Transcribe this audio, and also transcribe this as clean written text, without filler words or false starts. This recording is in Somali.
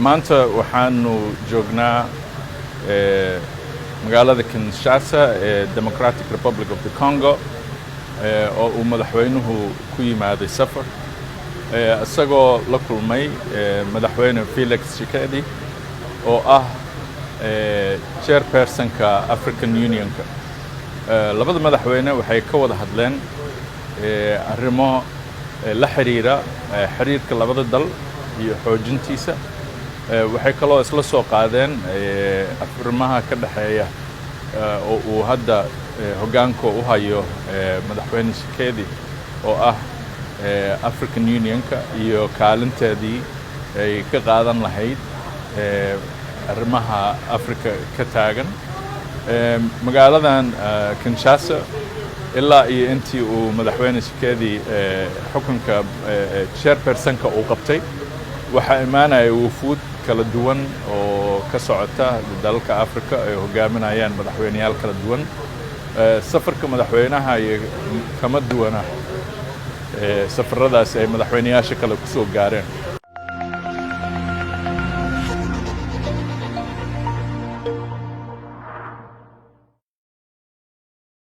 Maanta waxaanu joognaa magaalada Kinshasa ee Democratic Republic of the Congo, oo uu madaxweynuhu ku yimaaday safar, isagoo la kulmay Madaxweyne Felix Tshisekedi oo ah chairpersonka African Unionka. Labada madaxweyne waxay ka wada hadleen arrimo la xiriira xiriirka labada dal iyo xoojintiisa. Waxay kaloo isla soo qaadeen arrimaha ka dhexeeya oo uu hadda hoggaanka u hayo Madaxweyne Tshisekedi, oo ah African Unionka iyo kaalinteedii ay ka qaadan lahayd arrimaha Africa ka taagan. Magaaladan Kinshasa, ilaa iyo intii uu Madaxweyne Tshisekedi xukunka chairpersonka uu qabtay, waxaa imaanaya wufuud kala duwan oo ka socota dalalka Africa ay hogaaminayaan madaxweyneyaal kala duwan. Safarka madaxweynaha iyo kama duwana safaradaas ay madaxweyneyaasha kale ku soo gaareen.